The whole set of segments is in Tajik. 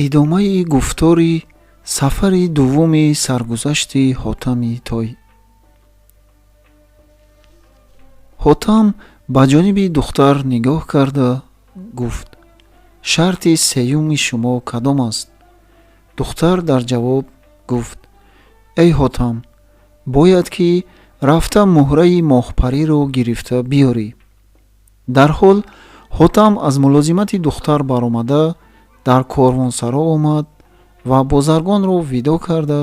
Идомаи гуфтори сафари дуввуми саргузашти Ҳотами Той. Ҳотам ба ҷониби духтар нигоҳ карда гуфт: шарти сеюми шумо кадом аст? Духтар дар ҷавоб гуфт: эй Ҳотам, бояд ки рафта муҳраи моҳпариро гирифта биёрӣ. Дарҳол Ҳотам аз мулозимати духтар баромада дар корвонсаро омад ва бозаргонро видо карда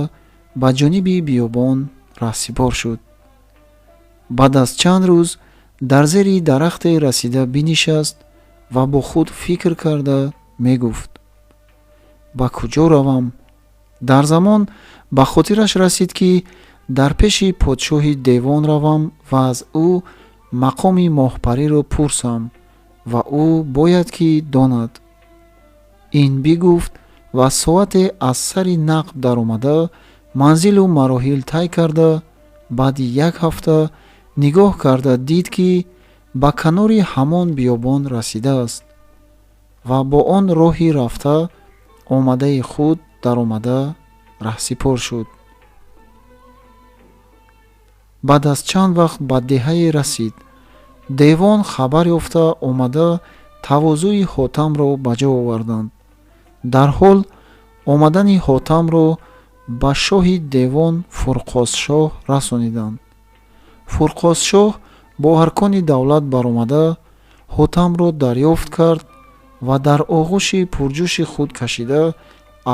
ба ҷониби биёбон раҳсипор шуд. Баъд аз чанд рӯз дар зери дарахте расида бинишаст ва бо худ фикр карда мегуфт: ба куҷо равам? Дар замон ба хотираш расид, ки дар пеши подшоҳи девон равам ва аз ӯ мақоми моҳпариро пурсам ва ӯ бояд ки донад. Ин бигуфт ва соате аз сари нақб даромада манзилу мароҳил тай карда, баъди як ҳафта нигоҳ карда дид, ки ба канори ҳамон биёбон расидааст ва бо он роҳи рафта омадаи худ даромада раҳсипор шуд. Баъд аз чанд вақт ба деҳае расид. Девон хабар ёфта омада тавозӯи Ҳотамро ба ҷо оварданд. Дарҳол омадани Ҳотамро ба шоҳи девон Фурқосшоҳ расониданд. Фурқосшоҳ бо аркони давлат баромада Ҳотамро дарёфт кард ва дар оғӯши пурҷӯши худ кашида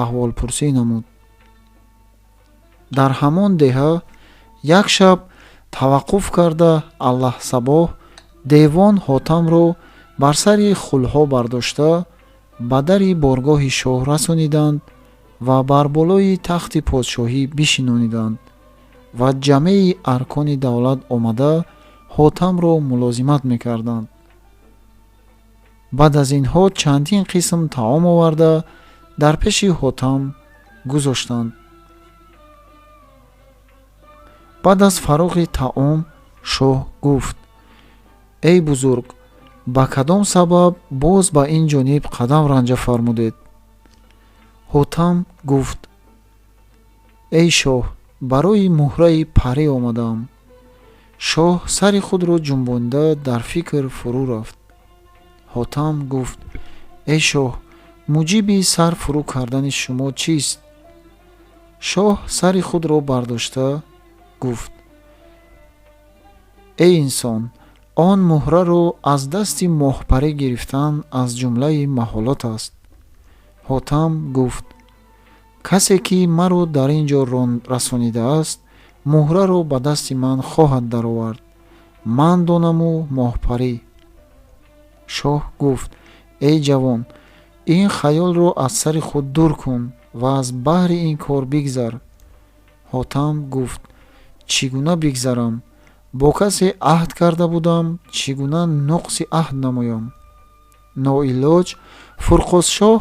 аҳволпурсӣ намуд. Дар ҳамон деҳа як шаб таваққуф карда Аллаҳсабоҳ девон Ҳотамро бар сари хулҳо бардошта ба дари боргоҳи шоҳ расониданд ва бар болои тахти подшоҳӣ бишинониданд ва ҷамъи аркони давлат омада Ҳотамро мулозимат мекарданд. Баъд аз инҳо чандин қисм таом оварда дар пеши Ҳотам гузоштанд. Баъд аз фароғи таом шоҳ гуфт: эй бузург, ба кадом сабаб боз ба ин ҷониб қадам ранҷа фармудед? Ҳотам гуфт: эй шоҳ, барои муҳраи парӣ омадаам. Шоҳ сари худро ҷунбонида дар фикр фурӯ рафт. Ҳотам гуфт: эй шоҳ, муҷиби сар фурӯ кардани шумо чист? Шоҳ сари худро бардошта гуфт: эй инсон, он муҳраро аз дасти моҳпарӣ гирифтан аз ҷумлаи маҳолот аст. Ҳотам гуфт: касе ки маро дар ин ҷо расонидааст, муҳраро ба дасти ман хоҳад даровард. Ман донаму моҳпарӣ. Шоҳ гуфт: эй ҷавон, ин хаёлро аз сари худ дур кун ва аз баҳри ин кор бигзар. Ҳотам гуфт: чӣ гуна бигзарам? Бо касе аҳд карда будам, чӣ гуна нуқси аҳд намоям? Ноилоҷ Фурқосшоҳ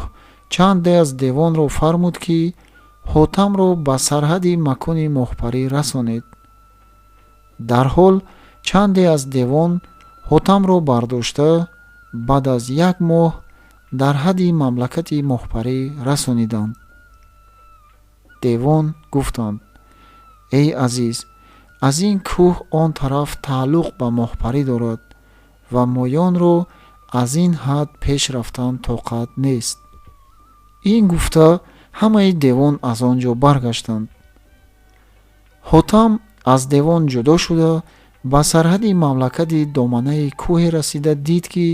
чанде аз девонро фармуд, ки Ҳотамро ба сарҳади макони моҳпарӣ расонед. Дарҳол чанде аз девон Ҳотамро бардошта баъд аз як моҳ дар ҳадди мамлакати моҳпарӣ расониданд. Девон гуфтанд: эй азиз, аз ин кӯҳ он тараф тааллуқ ба моҳпарӣ дорад ва моёнро аз ин ҳад пеш рафтан тоқат нест. Ин гуфта ҳамаи девон аз он ҷо баргаштанд. Ҳотам аз девон ҷудо шуда ба сарҳади мамлакати доманаи кӯҳе расида дид, ки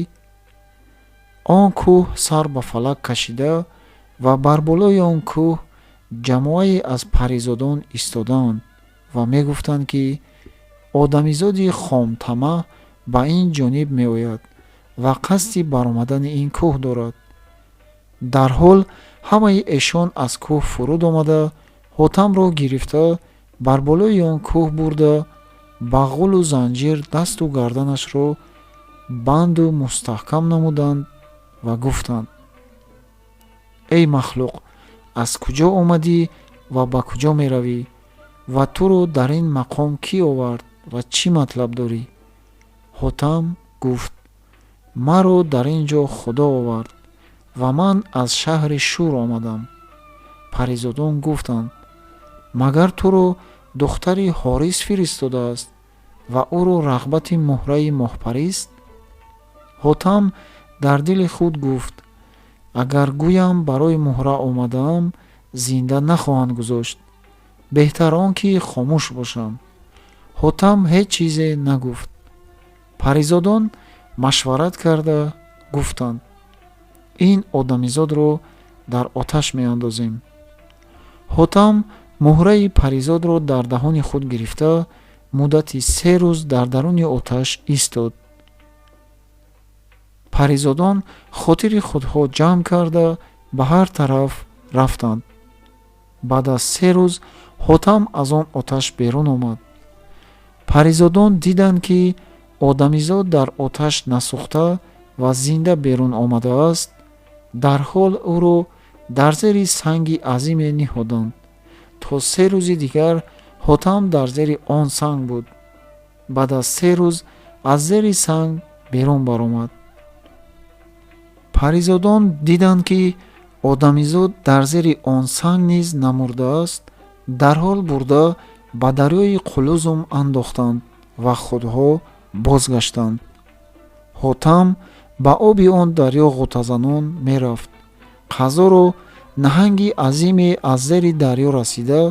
он кӯҳ сар ба фалак кашида ва бар болои он кӯҳ ҷамоае аз паризодон истодаанд ва мегуфтанд, ки одамизоди хомтама ба ин ҷониб меояд ва қасди баромадани ин кӯҳ дорад. Дарҳол ҳамаи эшон аз кӯҳ фуруд омада Ҳотамро гирифта бар болои он кӯҳ бурда ба ғулу занҷир дасту гарданашро банду мустаҳкам намуданд ва гуфтанд: эй махлуқ, аз куҷо омадӣ ва ба куҷо меравӣ ва туро дар ин мақом кӣ овард ва чӣ матлаб дорӣ? Ҳотам гуфт: маро дар ин ҷо Худо овард ва ман аз шаҳри Шур омадам. Паризодон гуфтанд: магар туро духтари Ҳорис фиристодааст ва ӯро рағбати муҳраи моҳпарист? Ҳотам дар дили худ гуфт: агар гӯям барои муҳра омадаам, зинда нахоҳанд гузошт. Беҳтар он ки хомӯш бошам. Ҳотам ҳеҷ чизе нагуфт. Паризодон машварат карда гуфтанд: ин одамизодро дар оташ меандозем. Ҳотам муҳраи паризодро дар даҳони худ гирифта муддати 3 рӯз дар даруни оташ истод. Паризодон хотири худҳо ҷамъ карда ба ҳар тараф рафтанд. Баъд аз 3 рӯз Ҳотам аз он оташ берун омад. Паризодон диданд, ки одамизод дар оташ насӯхта ва зинда берун омадааст. Дарҳол ӯро дар зери санги азиме ниҳоданд. То 3 рӯзи дигар Ҳотам дар зери он санг буд. Баъд аз 3 рӯз аз зери санг берун баромад. Паризодон диданд, ки одамизод дар зери он санг низ намурдааст. Дарҳол бурда ба дарёи Қулузум андохтанд ва худҳо бозгаштанд. Ҳотам ба оби он дарё ғӯтазанон мерафт. Қазоро наҳанги азиме аз зери дарё расида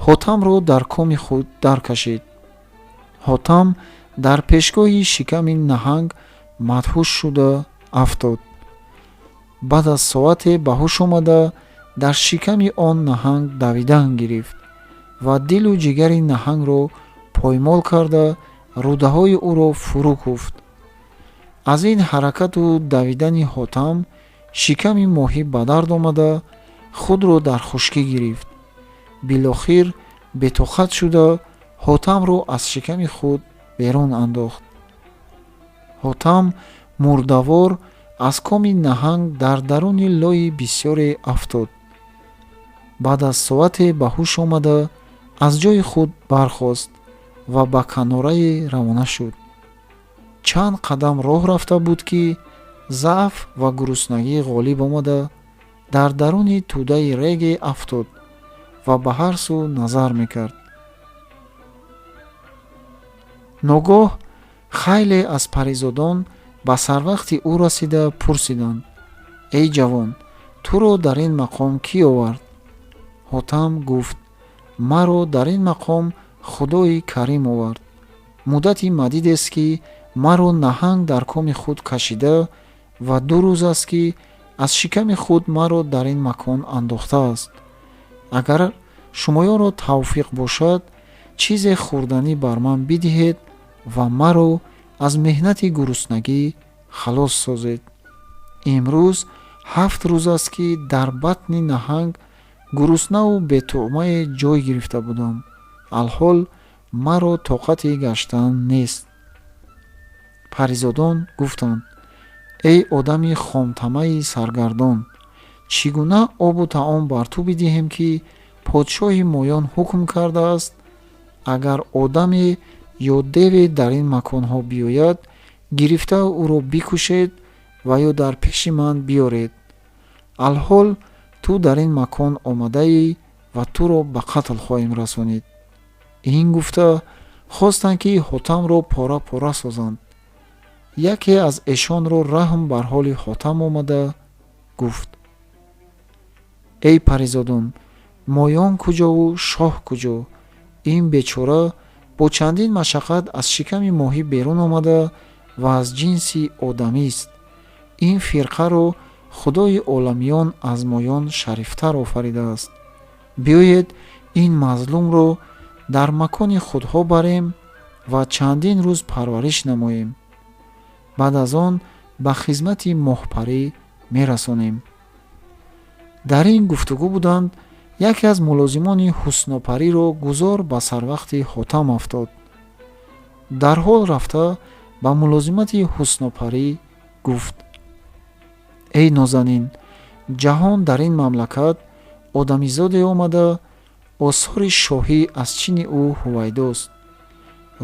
Ҳотамро дар коми худ даркашид. Ҳотам дар пешгоҳи шиками наҳанг мадҳуш шуда афтод. Баъд аз соате ба ҳуш омада дар шиками он наҳанг давидан гирифт ва дилу ҷигари наҳангро поймол карда рӯдаҳои ӯро фурӯ куфт. Аз ин ҳаракату давидани Ҳотам шиками моҳӣ ба дард омада худро дар хушкӣ гирифт. Билохир бетоқат шуда Ҳотамро аз шиками худ берун андохт. Ҳотам мурдавор аз коми наҳанг дар даруни лои бисёре афтод. Баъд аз соате ба ҳуш омада аз ҷои худ бархост ва ба канорае равона шуд. Чанд қадам роҳ рафта буд, ки заъф ва гуруснагӣ ғолиб омада дар даруни тӯдаи реге афтод ва ба ҳар сӯ назар мекард. Ногоҳ хайле аз паризодон ба сарвақти ӯ расида пурсиданд: эй ҷавон, туро дар ин мақом кӣ овард? Ҳотам гуфт: маро дар ин мақом Худои Карим овард. Муддати мадидест, ки маро наҳанг дар коми худ кашида ва 2 рӯз аст, ки аз шиками худ маро дар ин макон андохтааст. Агар шумоёнро тавфиқ бошад, чизе хӯрданӣ бар ман бидиҳед ва маро аз меҳнати гуруснагӣ халос созед. Имрӯз 7 рӯз аст, ки дар батни наҳанг гуруснаву бетуъмае ҷой гирифта будам. Алҳол маро тоқати гаштан нест. Паризодон гуфтанд: эй одами хомтамаи саргардон, чӣ гуна обу таом бар ту бидиҳем, ки подшоҳи моён ҳукм кардааст, агар одаме ё деве дар ин маконҳо биёяд, гирифта ӯро бикушед ва ё дар пеши ман биёред. Алҳол ту дар ин макон омадаӣ ва туро ба қатл хоҳем расонид. Ин гуфта хостанд, ки Ҳотамро пора-пора созанд. Яке аз эшонро раҳм бар ҳоли Ҳотам омада гуфт: эй паризодон, моён куҷову шоҳ куҷо? Ин бечора бо чандин машаққат аз шиками моҳӣ берун омада ва аз ҷинси одамист. Ин фирқаро Худои оламиён аз моён шарифтар офаридааст. Биёед ин мазлумро дар макони худҳо барем ва чандин рӯз парвариш намоем. Баъд аз он ба хизмати моҳпарӣ мерасонем. Дар ин гуфтугӯ буданд, яке аз мулозимони ҳуснопариро гузор ба сарвақти Ҳотам афтод. Дарҳол рафта ба мулозимати ҳуснопарӣ гуфт: эй нозанин, ҷаҳон дар ин мамлакат одамизоде омада, осори шоҳӣ аз чини ӯ ҳувайдост.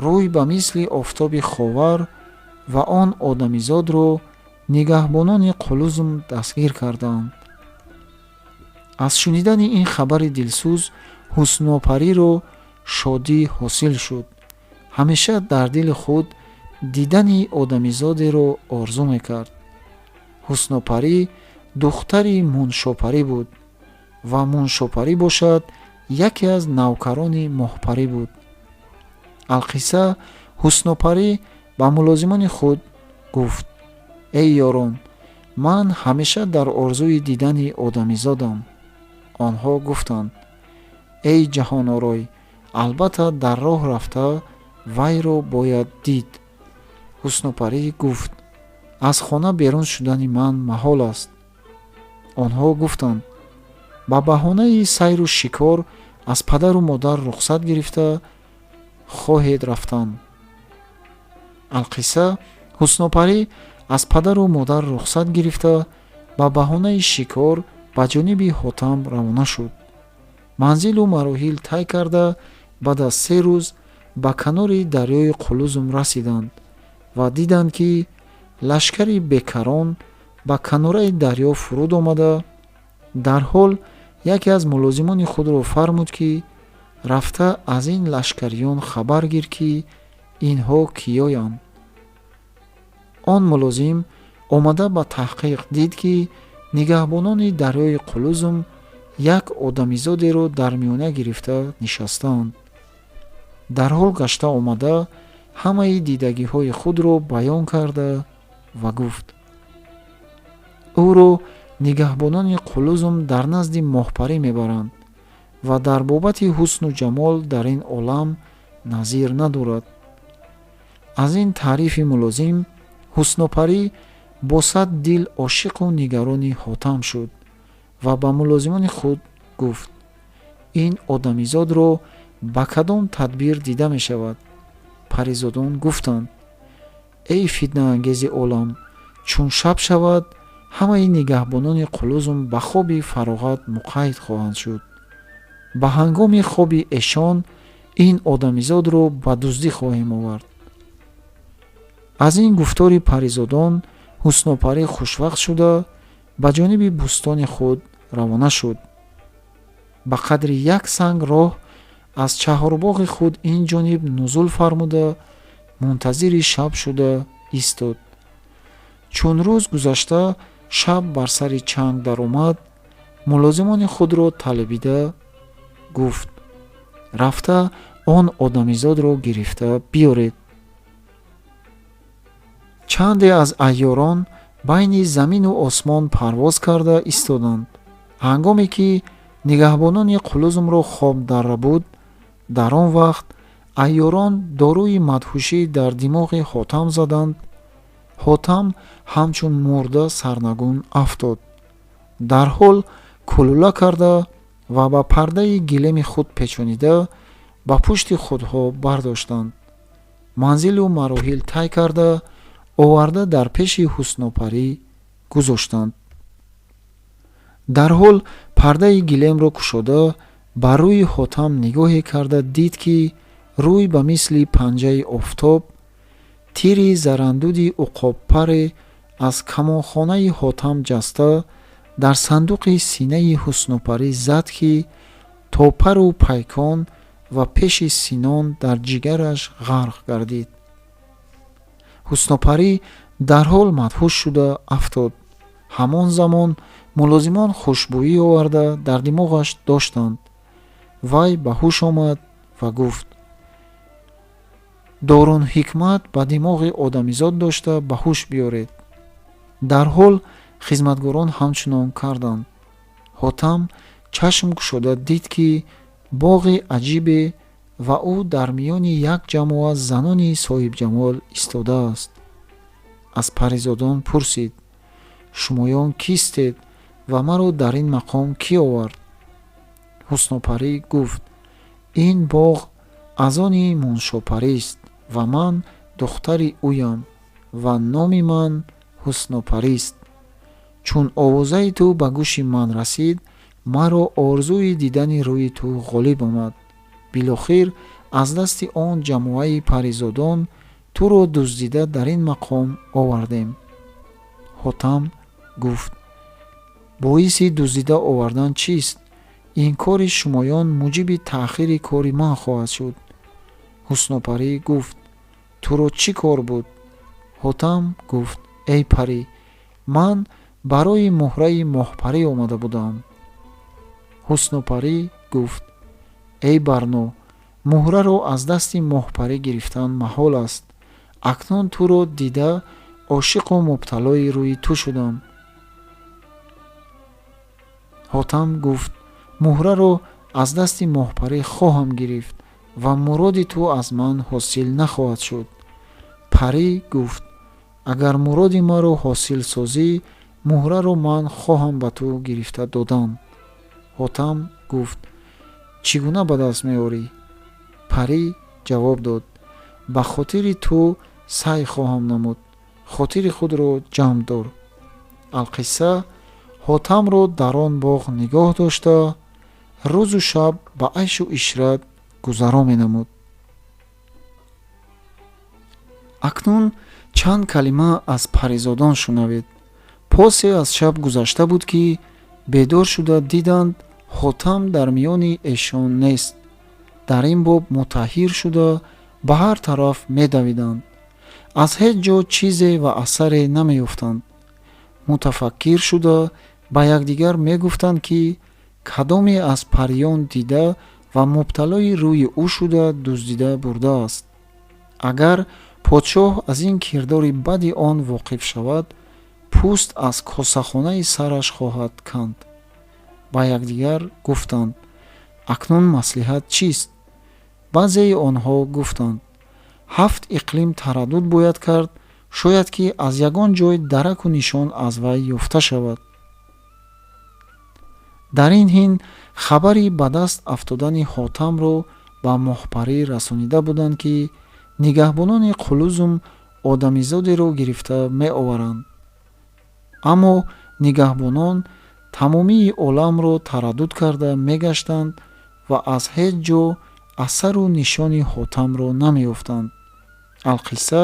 Рӯй ба мисли офтоби ховар ва он одамизодро нигаҳбонони Қулузм дастгир кардаанд. Аз шунидани ин хабари дилсӯз Ҳуснопариро шодӣ ҳосил шуд. Ҳамеша дар дили худ дидани одамизодеро орзу мекард. Ҳуснопарӣ духтари Муншопарӣ буд ва Муншопарӣ бошад яке аз навкарони Моҳпарӣ буд. Алқисса, Ҳуснопарӣ ба мулозимони худ гуфт: эй ёрон, ман ҳамеша дар орзуи дидани одамизодам. Онҳо гуфтанд: эй ҷаҳонорой, албатта дар роҳ рафта вайро бояд дид. Ҳуснопарӣ гуфт: аз хона берун шудани ман маҳол аст. Онҳо гуфтанд: ба баҳонаи сайру шикор аз падару модар рухсат гирифта хоҳед рафтан. Алқисса, Ҳуснопарӣ аз падару модар рухсат гирифта ба баҳонаи шикор ба ҷониби Ҳотам равона шуд. Манзилу мароҳил тай карда баъд аз 3 рӯз ба канори дарёи Қулузм расиданд ва диданд, ки лашкари бекарон ба канораи дарё фуруд омада. Дарҳол яке аз мулозимони худро фармуд, ки рафта аз ин лашкариён хабар гир, ки инҳо киёянд. Он мулозим омада ба таҳқиқ дид, ки нигаҳбонони дарёи Қулузм як одамизодеро дар миёна гирифта нишастаанд. Дарҳол гашта омада ҳамаи дидагиҳои худро баён карда ва гуфт: ӯро нигаҳбонони Қулузм дар назди Моҳпарӣ мебаранд ва дар бобати ҳусну ҷамол дар ин олам назир надорад. Аз ин таърифи мулозим Ҳуснопарӣ бо 100 дил ошиқу нигарони Ҳотам шуд ва ба мулозимони худ гуфт: ин одамизодро ба кадом тадбир дида мешавад? Паризодон гуфтанд: эй фитнаангези олам, чун шаб шавад, ҳамаи нигаҳбонони Қулузм ба хоби фароғат муқайд хоҳанд шуд. Ба ҳангоми хоби эшон ин одамизодро ба дуздӣ хоҳем овард. Аз ин гуфтори паризодон Ҳуснопарӣ хушвақт шуда ба ҷониби бӯстони худ равона шуд. Ба қадри як санг роҳ аз чаҳорбоғи худ ин ҷониб нузул фармуда мунтазири шаб шуда истод. Чун рӯз гузашта шаб бар сари чанг даромад, мулозимони худро талабида гуфт: рафта он одамизодро гирифта биёред. Чанде аз айёрон байни замину осмон парвоз карда истоданд. Ҳангоме ки нигаҳбонони Қулузмро хоб дарра буд, дар он вақт айёрон доруи мадҳушӣ дар димоғи Ҳотам заданд. Ҳотам ҳамчун мурда сарнагун афтод. Дарҳол кулула карда ва ба пардаи гилеми худ печонида ба пушти худҳо бардоштанд. Манзилу мароҳил тай карда оварда дар пеши Ҳуснопарӣ гузоштанд. Дарҳол пардаи гилемро кушода ба рӯи Ҳотам нигоҳе карда дид, ки рӯй ба мисли панҷаи офтоб, тири зарандуди уқобпаре аз камонхонаи Ҳотам ҷаста дар сандуқи синаи Ҳуснопарӣ зад, ки то пару пайкон ва пеши синон дар ҷигараш ғарқ гардид. Ҳуснопарӣ дарҳол мадҳуш шуда афтод. Ҳамон замон мулозимон хушбӯӣ оварда дар димоғаш доштанд. Вай ба ҳуш омад ва гуфт: дорун ҳикмат ба димоғи одамизод дошта ба ҳуш биёред. Дарҳол хизматгорон ҳамчунон карданд. Ҳотам чашм кушода дид, ки боғи аҷибе ва ӯ дар миёни як ҷамоа занони соҳибҷамол истодааст. Аз паризодон пурсид: шумоён кистед ва маро дар ин мақом кӣ овард? Ҳуснопарӣ гуфт: ин боғ аз они Муншопарист ва ман духтари ӯям ва номи ман Ҳуснопарист. Чун овозаи ту ба гӯши ман расид, маро орзуи дидани рӯи ту ғолиб омад. Билохир аз дасти он ҷамоаи паризодон туро дуздида дар ин мақом овардем. Ҳотам гуфт: боиси дуздида овардан чист? Ин кори шумоён муҷиби таъхири кори ман хоҳад шуд. Ҳуснопарӣ гуфт: туро чӣ кор буд? Ҳотам гуфт: эй парӣ, ман барои муҳраи моҳпарӣ омада будам. Ҳуснопарӣ гуфт: эй Барно, муҳраро аз дасти моҳпарӣ гирифтан маҳол аст. Акнун туро дида ошиқу мубталои рӯи ту шудам. Ҳотам гуфт: муҳраро аз дасти моҳпарӣ хоҳам гирифт ва муроди ту аз ман ҳосил нахоҳад шуд. Парӣ гуфт: агар муроди маро ҳосил созӣ, муҳраро ман хоҳам ба ту гирифта додан. Ҳотам гуфт: чӣ гуна ба даст меорӣ? Парӣ ҷавоб дод: ба хотири ту саъй хоҳам намуд, хотири худро ҷамъ дор. Алқисса Ҳотамро дар он боғ нигоҳ дошта, рӯзу шаб ба айшу ишрат гузаро менамуд. Акнун чанд калима аз паризодон шунавед. Посе аз шаб гузашта буд, ки бедор шуда диданд Ҳотам дар миёни эшон нест. Дар ин боб мутаҳайир шуда ба ҳар тараф медавиданд. Аз ҳеҷ ҷо чизе ва асаре намеёфтанд. Мутафаккир шуда ба якдигар мегуфтанд, ки кадоме аз париён дида ва мубталои рӯи ӯ шуда дуздида бурдааст. Агар подшоҳ аз ин кирдори бади он воқиф шавад, пӯст аз косахонаи сараш хоҳад канд. Ба якдигар гуфтанд: акнун маслиҳат чист? Баъзеи онҳо гуфтанд: 7 иқлим тараддуд бояд кард, шояд ки аз ягон ҷой дараку нишон аз вай ёфта шавад. Дар ин ҳин хабари ба даст афтодани Ҳотамро ба моҳпарӣ расонида буданд, ки нигаҳбонони Қулузум одамизодеро гирифта меоваранд. Аммо нигаҳбонон тамомии оламро тараддуд карда мегаштанд ва аз ҳеҷ ҷо асару нишони Ҳотамро намеёфтанд. Алқисса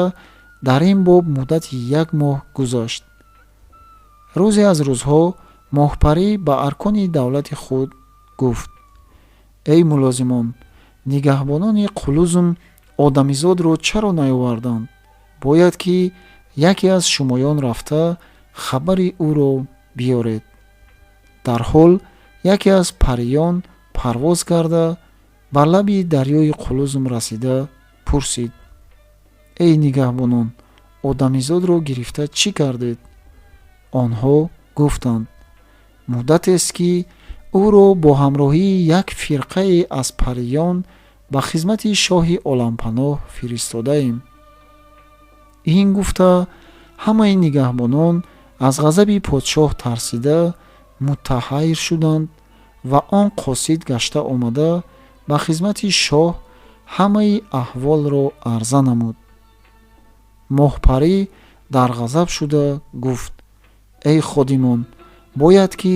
дар ин боб муддати 1 моҳ гузашт. Рӯзе аз рӯзҳо моҳпарӣ ба аркони давлати худ гуфт: эй мулозимон, нигаҳбонони Қулузум одамизодро чаро наёварданд? Бояд ки яке аз шумоён рафта хабари ӯро биёред. Дарҳол яке аз париён парвоз карда ба лаби дарёи Қулузум расида пурсид: эй нигаҳбонон, одамизодро гирифта чӣ кардед? Онҳо гуфтанд: муддатест ки ӯро бо ҳамроҳии як фирқае аз париён ба хизмати шоҳи олампаноҳ фиристодаем. Ин гуфта ҳамаи нигаҳбонон аз ғазаби подшоҳ тарсида мутаҳайир шуданд ва он қосид гашта омада ба хизмати шоҳ ҳамаи аҳволро арза намуд. Моҳпарӣ дар ғазаб шуда гуфт: эй ходимон, бояд ки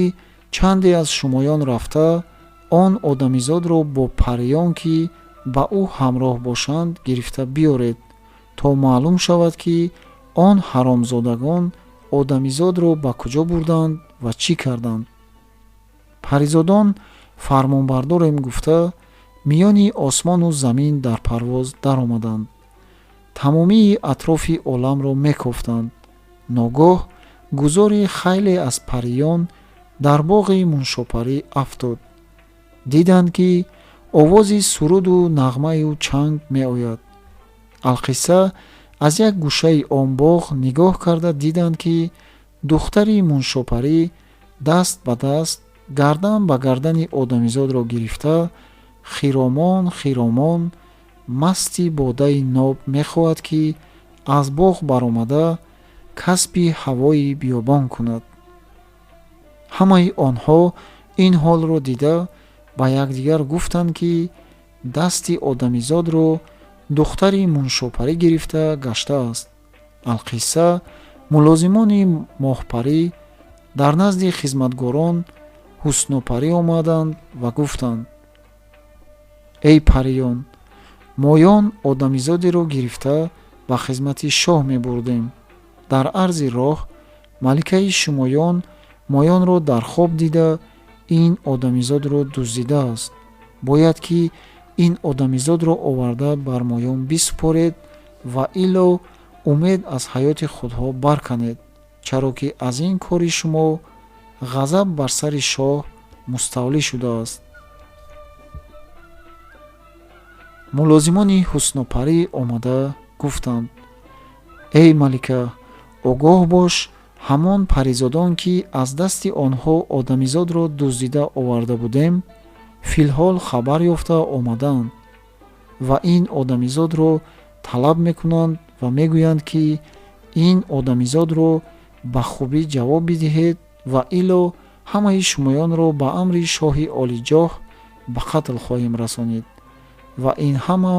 чанде аз шумоён рафта он одамизодро бо париён ки ба ӯ ҳамроҳ бошанд гирифта биёред, то маълум шавад ки он ҳаромзодагон одамизодро ба куҷо бурданд ва чӣ карданд. Паризодон фармонбардорем гуфта миёни осмону замин дар парвоз даромаданд. Тамомии атрофи оламро мекофтанд. Ногоҳ гузори хайле аз париён дар боғи муншопарӣ афтод. Диданд, ки овози суруду нағмаю чанг меояд. Алқисса аз як гӯшаи он боғ нигоҳ карда диданд, ки духтари муншопарӣ даст ба даст, гардан ба гардани одамизодро гирифта, хиромон хиромон масти бодаи ноб мехоҳад, ки аз боғ баромада касби ҳавои биёбон кунад. Ҳамаи онҳо ин ҳолро дида ба якдигар гуфтанд, ки дасти одамизодро духтари муншопарӣ гирифта гаштааст. Алқисса мулозимони моҳпарӣ дар назди хизматгорон ҳуснопарӣ омаданд ва гуфтанд: эй париён, моён одамизодеро гирифта ба хизмати шоҳ мебурдем. Дар арзи роҳ Маликаи шумоён моёнро дар хоб дида ин одамизодро дуздидааст. Бояд ки ин одамизодро оварда бар моён бисупоред ва илло умед аз ҳаёти худҳо барканед, чаро ки аз ин кори шумо ғазаб бар сари шоҳ муставлӣ шудааст. Мулозимони Ҳуснопарӣ омада гуфтанд: эй малика, огоҳ бош, ҳамон паризодон ки аз дасти онҳо одамизодро дуздида оварда будем, филҳол хабар ёфта омадаанд ва ин одамизодро талаб мекунанд ва мегӯянд ки ин одамизодро ба хубӣ ҷавоб бидиҳед ва илло ҳамаи шумоёнро ба амри шоҳи олиҷоҳ ба қатл хоҳем расонид ва ин ҳама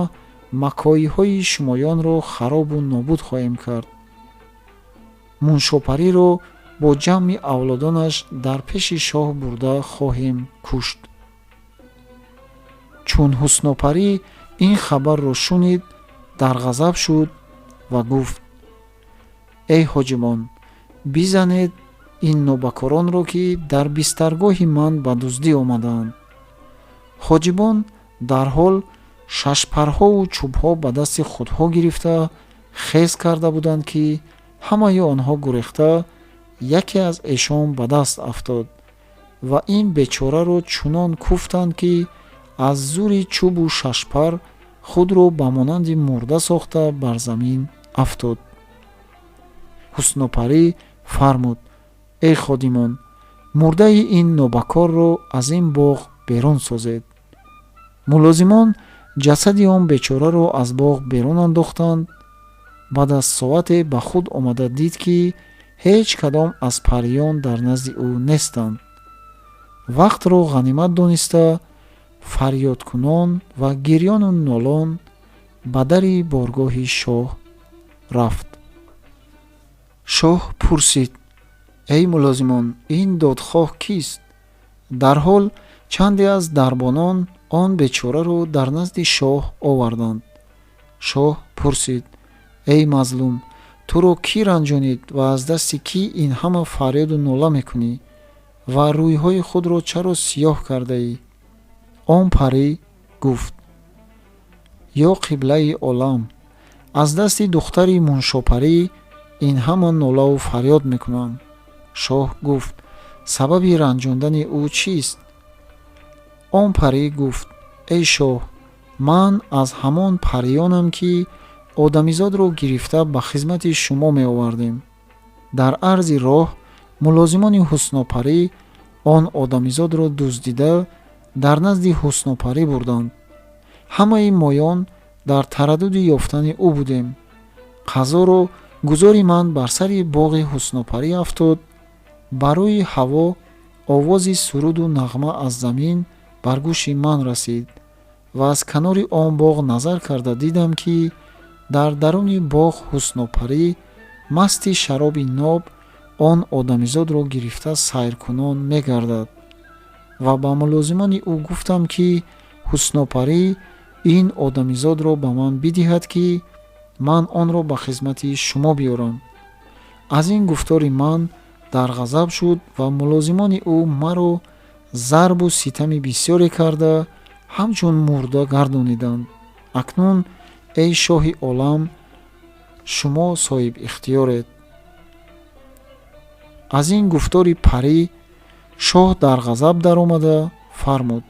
макоиҳои шумоёнро харобу нобуд хоҳем кард. Муншопариро бо ҷамъи авлодонаш дар пеши шоҳ бурда хоҳем кушт. Чун Ҳуснопарӣ ин хабарро шунид, дар ғазаб шуд ва гуфт: эй ҳоҷимон, бизанед ин нобакоронро ки дар бистаргоҳи ман ба дуздӣ омадаанд. Ҳоҷибон дарҳол шашпарҳову чӯбҳо ба дасти худҳо гирифта хез карда буданд ки ҳамаи онҳо гурехта яке аз эшон ба даст афтод ва ин бечораро чунон куфтанд ки аз зури чӯбу шашпар худро ба монанди мурда сохта бар замин афтод. Ҳуснопарӣ фармуд: эй ходимон, мурдаи ин нобакорро аз ин боғ берун созед. Мулозимон ҷасади он бечораро аз боғ берун андохтанд. Баъд аз соате ба худ омада дид ки ҳеҷ кадом аз париён дар назди ӯ нестанд. Вақтро ғанимат дониста фарёдкунон ва гирёну нолон ба дари боргоҳи шоҳ рафт. Шоҳ пурсид: эй мулозимон, ин додхоҳ кист? Дарҳол чанде аз дарбонон он бечораро дар назди шоҳ оварданд. Шоҳ пурсид: эй мазлум, туро кӣ ранҷонид ва аз дасти кӣ ин ҳама фарёду нола мекунӣ ва рӯйҳои худро чаро сиёҳ кардаӣ? Он парӣ гуфт: ё қиблаи олам, аз дасти духтари муншопарӣ ин ҳама нолаву фарёд мекунам. Шоҳ гуфт: сабаби ранҷондани ӯ чист? Он парӣ гуфт: эй шоҳ, ман аз ҳамон париёнам ки одамизодро гирифта ба хизмати шумо меовардем. Дар арзи роҳ мулозимони Ҳуснопарӣ он одамизодро дуздида дар назди Ҳуснопарӣ бурданд. Ҳамаи моён дар тараддуди ёфтани ӯ будем. Қазоро гузори ман бар сари боғи Ҳуснопарӣ афтод. Барои ҳаво овози суруду нағма аз замин бар гӯши ман расид ва аз канори он боғ назар карда дидам ки дар даруни боғ Ҳуснопарӣ масти шароби ноб он одамизодро гирифта сайркунон мегардад ва ба мулозимони ӯ гуфтам ки Ҳуснопарӣ ин одамизодро ба ман бидиҳад ки ман онро ба хизмати шумо биёрам. Аз ин гуфтори ман дар ғазаб шуд ва мулозимони ӯ маро зарбу ситами бисёре карда ҳамчун мурда гардониданд. Акнун эй шоҳи олам, шумо соҳибихтиёред. Аз ин гуфтори парӣ шоҳ дар ғазаб даромада фармуд: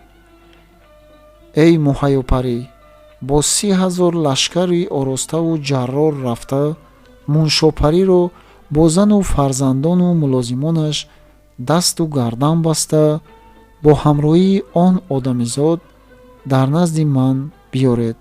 эй муҳайёпарӣ, бо 30,000 лашкари ороставу ҷаррор рафта муншопариро бо зану фарзандону мулозимонаш дасту гардан баста бо ҳамроҳии он одамизод дар назди ман биёред.